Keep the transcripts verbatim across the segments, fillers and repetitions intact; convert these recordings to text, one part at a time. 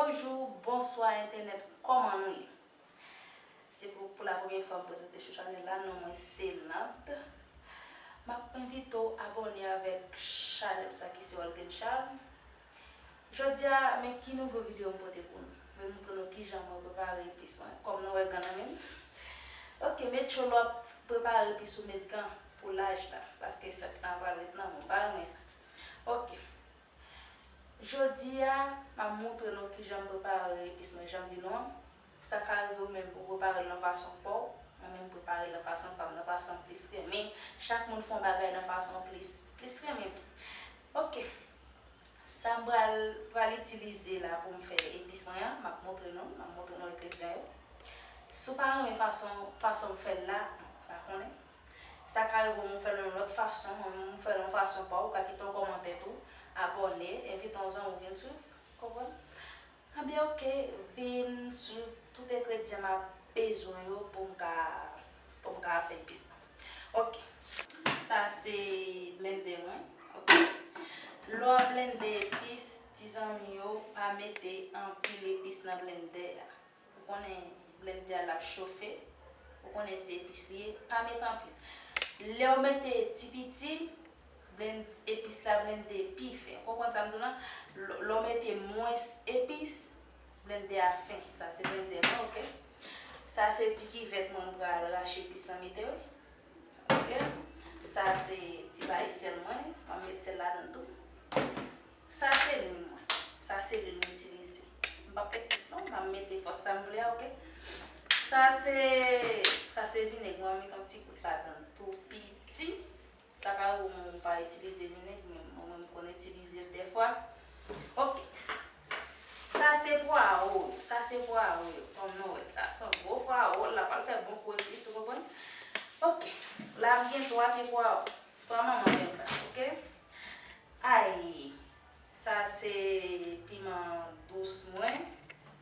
Bonjou, bonswa entènèt, kòman nou ye? Se pou, pou la premyè fwa m prezante sou chanèl la, non mwen se Lant. M ap envite w abòne avèk chanèl sa ki se Olguine Charles. Jodi a, men ki nouvo videyo m pote pou nou. Mwen montre nou kijan mwen prepare epis mwen. Kòm nou wè, grann nan menm. Ok, make sure lè w ap prepare epis ou met gan pou laj la, paske sèp lan pral ret nan men w. M pa renmen sa. Ok. Jodi a, m ap montre nou kijan m prepare epis mwen, jan m di nou an. Sa ka rive ou menm ou prepare l nan fason pa w, mwen menm m prepare l nan fason pa m, nan fason m plis renmen. Chak moun fè yon bagay nan fason plis, plis renmen li. Ok. Sa m pral, pral itilize la pou m fè epis mwen an, m ap montre nou, m ap montre nou engredyan yo. Si w pa renmen fason, fason m fè l la, m pa konnen. Sa ka rive w fè l yon lòt fason, mwen menm m fè l yon fason pa w, ou ka kite yon kòmantè tou, abòne, envite yon zanmi w vin swiv, konprann? Anben ok, vin swiv tout engredyan m ap bezwen yo pou m ka, pou m ka fè epis lan. Ok. Sa se blendè mwen. Ok. Lè w ap blende epis, ti zanmi yo, pa mete anpil epis nan blendè a. Ou konnen blendè a l ap chofe. Ou konnen se epis li ye, pa mete anpil. Lè w mete ti piti, blen-, epis la blende pi fen. Ou konprann sa m di w lan? Lè, lè w mete mwens epis, blendè a fen. Sa se blendè mwen, ok? Sa se ti kivèt mwen, m pral rache epis lan mete, wi. Ok? Sa se ti bay sèl mwen, m ap met sèl ladan l tou. Sa se lwil mwen. Sa se lwil mwen itilize. M p ap met tout non, m ap mete fòs sa m vle a, ok? Sa se, sa se vinèg mwen, m met yon ti gout ladan l tou piti. Sa ka rive ou menm ou pa itilize vinèg, men mwen menm m konn itilize l dèfwa. Ok. Sa se pwawo, sa se pwawo yo. Kòm nou wè, sa se yon gwo pwawo, l ap al fè bon kou epis, ou konprann? Ok. La m gen twa pye pwawo. Twa manman menm la, ok? Ay, sa se piman dous mwen.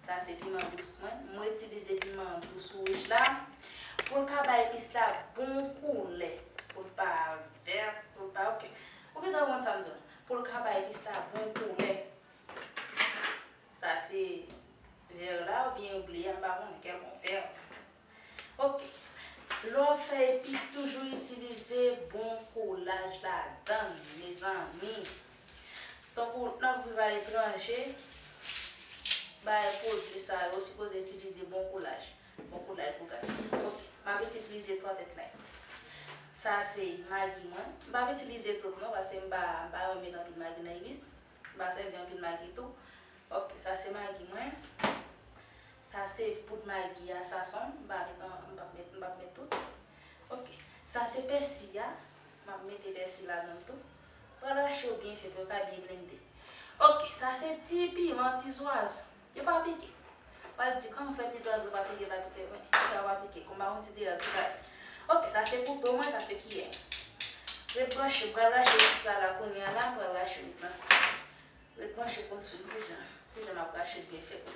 Sa se piman dous mwen. Mwen itilize piman dous wouj la pou l ka bay epis la bon koulè. Pou l pa vèt, pou l pa, ok. Ou gentan konprann sa m di w la. Pou l ka bay epis la bon koulè. Sa se vè la oubyen ou bliye, m pa konnen kèlkonk vè. Ok. Lè w ap fè epis, toujou itilize bon koulaj ladan l, mezanmi. Tankou n ap viv aletranje, bay pwodui sa yo sipoze itilize bon koulaj. Bon koulaj pou gason. Ok. M ap itilize twa tèt lay. Sa se magi mwen. M p ap itilize tout non, paske m pa, m pa renmen anpil magi nan epis. M pa sèvi anpil magi tou. Ok, sa se magi mwen. Sa se poud magi a, sa sonm. M pa met, m p ap met, m p ap met tout. Ok, sa se pèsi a. M ap mete pèsi ladan l tou. Pral rache yo byen fen pou yo ka byen blende. Ok, sa se ti piman, ti zwazo. Yo pa pike. Pral di kòman fè ti zwazo pa pike, pa pike, men sa yo pa pike. Konba yon ti deyal tou kay. Ok, sa se kouto mwen, sa se kiyè. Ret branche, pral rache epis la la kounye a la, pral rache epis la. Ret branche pou n swiv kijan, kijan m ap rache l byen fèt.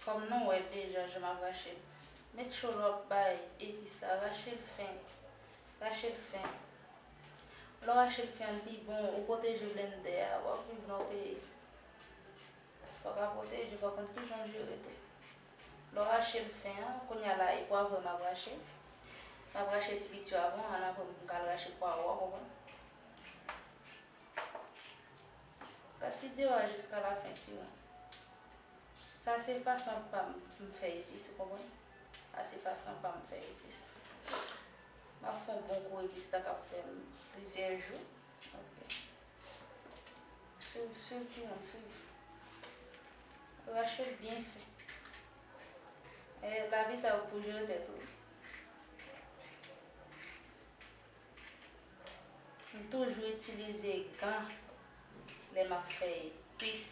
Kòm nou wè deja jan m ap rache l. Make sure lè w ap bay epis la, rache l fen. Rache l fen. Lè w rache l fen, li bon, ou pwoteje blendè a, w ap viv nan yon peyi. Fò w ka pwoteje, fò w konn kijan w jere tou. Lè w rache l fen an, kounye a la, e pwavwè m ap rache. M ap rache ti piti yo avan, ann avan m ka al rache pwawo a, w konprann? Gad videyo a jiska lafen, timoun. Sa se fason pa m, m fè epis, ou konprann? Sa se fason pa m fè epis. M ap fè yon bon kou epis la k ap fè m plizyè jou. Ok. Swiv, swiv, timoun, swiv. Rache l byen fen. E, lavi sa yo pou jere tèt ou. M toujou itilize gan lè m ap fè epis.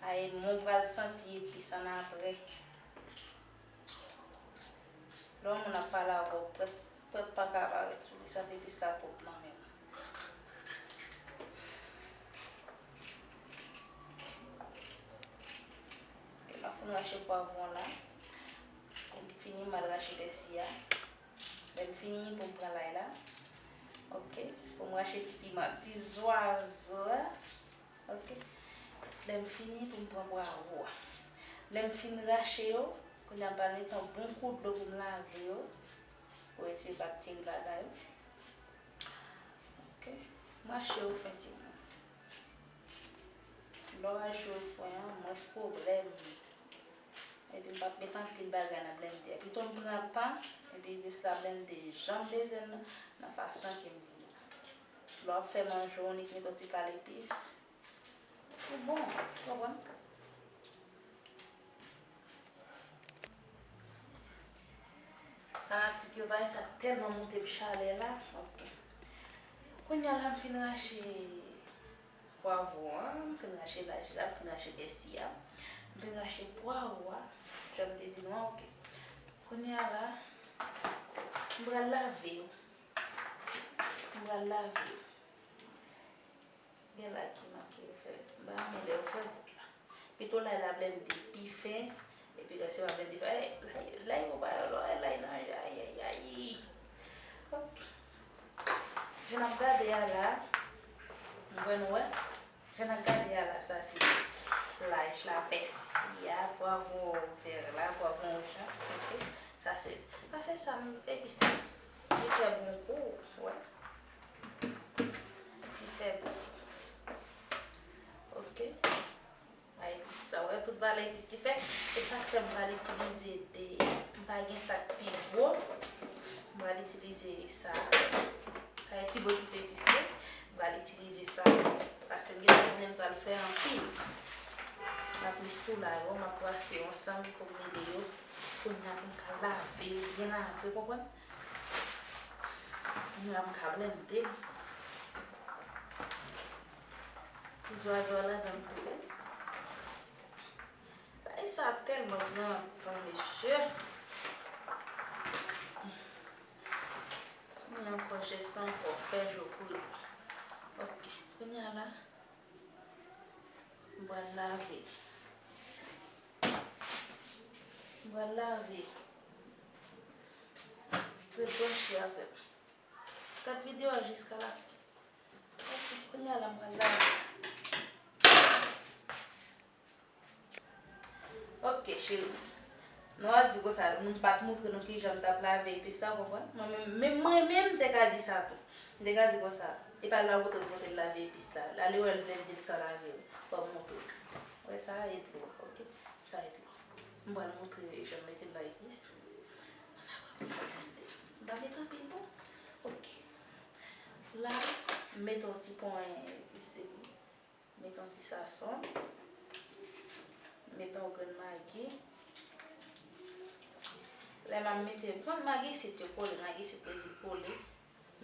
Ay, mwen pral santi epis annapre. Lè yon moun ap pale avè w, prèt, prèt pa ka parèt sou li, santi epis la twòp nan men l. Rache pwavwon la. Pou m fini, m al rache pèsi a. Lè m fini, pou m pran lay la. Ok. Pou m rache ti piman, ti zwazo a. Ok. Lè m fini, pou m pran pwavwon. Lè m fin rache yo, kounye a m pral mete yon bon kou dlo pou m lave yo. Pou retire bakteri ladan yo. Ok. M rache yo fen timoun. Lè w rache yo fen an, mwens pwoblèm. Epi m p ap met anpil bagay nan blende a. Pito m pran tan, epi jis la blende jan m bezwen l nan, nan fason ke m vle. Lè w ap fè manje w, w nik met yon ti kal epis. Ou bon, ou konprann? Fanatik yo, bagay sa tèlman monte m chalè la. Ok. Kounye a la, m fin rache pwavwon an, m fin rache laj la, m fin rache pèsi a, m fin rache pwawo a, jan m te di nou an, ok. Kounye a la, m pral lave yo. M pral lave yo. Gen lay ki manke yo fè. M pa renmen lè yo fè bout la. Pito lay la blende pi fen, epi rès yo a blende pa. Lay, lay yo pa yo lò, lay nan, ayayay. Ok. Jan n ap gade a la, m kwè nou wè. Jan n ap gade a la, sa se laj la, pèsi a, pwavwon vè la, pwavwon wouj la. Ok. Sa se, sa se sa, m, epis la. Li fè bon kou, wè. Li fè bon. Ok. A epis la, wè, tout valè epis li fè. E sa k fè m pral itilize de, m pa gen sa k pi gwo. M pral itilize sa. Sa e ti bokit epis yo. M pral itilize sa. Paske m gentan konnen l pral fè anpil. M ap mistoula yo, m ap brase yo ansanm pou m mele yo. Kounye a pou m ka lave yo, byen lave, w konprann? Kounye a m ka blende l. Ti zwazo a ladan l tou wi. Bagay sa tèlman pran tan, mesye. Kounye a ankò, jès ankò, fè jou pou yo. Ok, kounye a la, m pral lave. M pral lave. Ret branche avè m. Gad videyo a jiska lafen. Ok, kounye a la m pral lave. Ok, cheri. Nou a di konsa, nou m pa t montre nou kijan m t ap lave epis la, w konprann? Mwen menm, menm mwen menm, m te ka di sa tou. M te ka di konsa, e pa la montre l, montre l lave epis la. L ale wè l blende l san lave l. Ban m montre l. Wè sa, e dlo, ok? Sa e dlo. M pral montre jan m mete l nan epis. Ann apre pou m al blende l. M pa met anpil non. Ok. La, m mete yon ti ponyen epis epi. Met yon ti sason. Met yon grenn magi. Lè m ap mete, bon, magi isit yo kole, magi isit bezwen kole.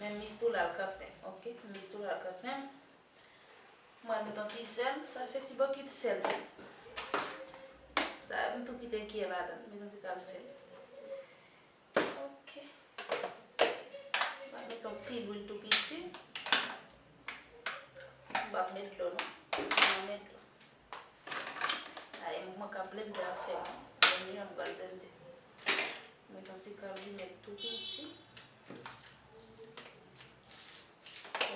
Men m mistoula l kanmenm, ok? M mistoula l kanmenm. Mwen met yon ti sèl, sa se ti bokit sèl. Sa, m tou kite kiyè ladan, met yon ti kal sèl. Ok. Mwen met yon ti lwil tou piti. M p ap met dlo non. M p ap met dlo. Ay, mwen ka blende afè m. Blende jan m pral blende. Met yon ti kal vinèg tou piti. Ok.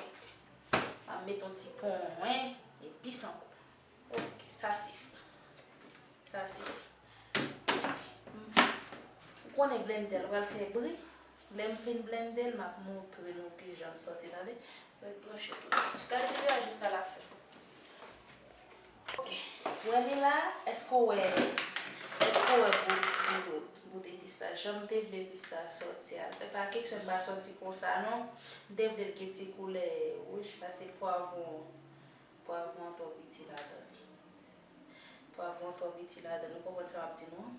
M ap met yon ti ponyen epis ankò. Ok, sa sifi. Sa sifi. Ou konnen blendè l pral fè bri. Lè m fin blende l, m ap montre nou kijan l sòti, tande. Ret branche tou. Gade videyo a jiska lafen. Ok. Wè li la? Èske w wè, èske w wè bout, bout, bout epis la? Jan m te vle epis la sòti a. E pa kesyon l pa sòti konsa non. M te vle l gen ti koulè wouj, paske pwavwon, pwavwon an twò piti ladan li. Pwavwon twò piti ladan li. Ou konprann sa m ap di nou an?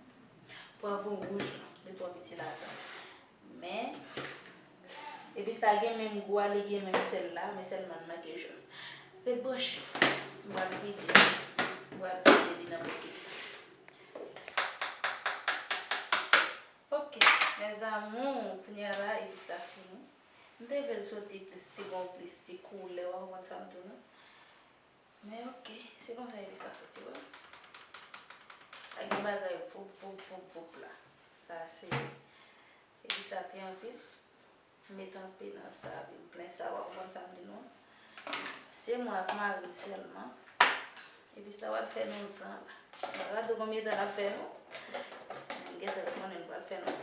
Pwavwon wouj lan, li twò piti ladan. Men, epis la gen menm gou a, li gen menm sèl la, men sèlman l manke jòn. Ret branche. M pral vide, m pral vide li nan bokit. Ok, mes amours, kounye a la, epis la fini. M te vle l soti plis, te gon plis ti koulè, w konprann sa m di w non. Men ok, se konsa epis la soti, wi. Yon bagay voup, voup, voup, voup la. Sa se epis la te anpil. M met anpil nan sa, vin plen sa, w ap konprann sa m di nou an. Se mwen ak mari m sèlman. Epis la pral fè nou zan la. M pa ka di w konbyen tan l ap fè nou. M gentan konnen l pral fè nou.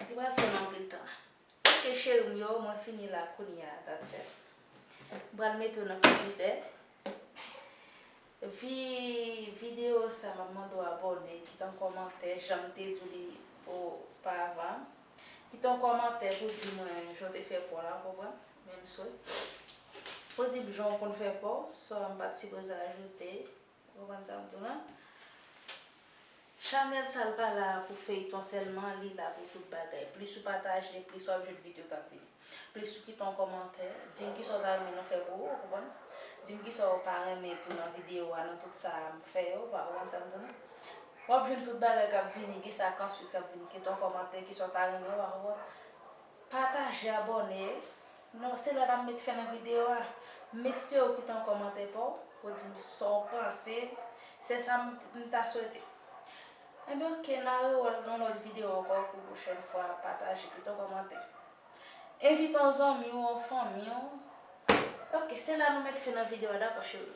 Li pral fè nou anpil tan. Ok, cheri m yo, mwen fini la kounye a, that's it. M pral mete yo nan frijidè. Vi-, videyo sa, m ap mande w abòne, kite yon kòmantè, jan m te di w li opavan. Kite yon kòmantè pou di mwen jan w te fè pò la, w konprann? Menm swe. Pou di m jan w konn fè pò, sa m pa t sipoze ajoute. Ou konprann sa m di w la? Chanèl sa l pa la pou feyton sèlman, li la pou tout bagay. Plis ou pataje, plis w ap jwenn videyo k ap vini. Plis ou kite yon kòmantè, di m kisa w ta renmen nou fè pou ou, ou konprann? Di m kisa w pa renmen pou nan videyo a, nan tout sa a m fè yo, ou pa konprann sa m di w la? W ap jwenn tout bagay k ap vini, gen sa k answit k ap vini, kite yon kòmantè, kisa w ta renmen, ou pa konprann? Pataje, abòne. Non, se la n ap met fen nan videyo a. M espere w kite yon kòmantè pa w, pou di m sa w panse. Se sa m, m ta swete. Enben, ok, n a rewè nan lòt videyo ankò pou pwochèn fwa. Pataje, kite yon kòmantè. Envite yon zanmi w, yon fanmi w. Ok, se la nou met fen nan videyo a, dakò, cheri?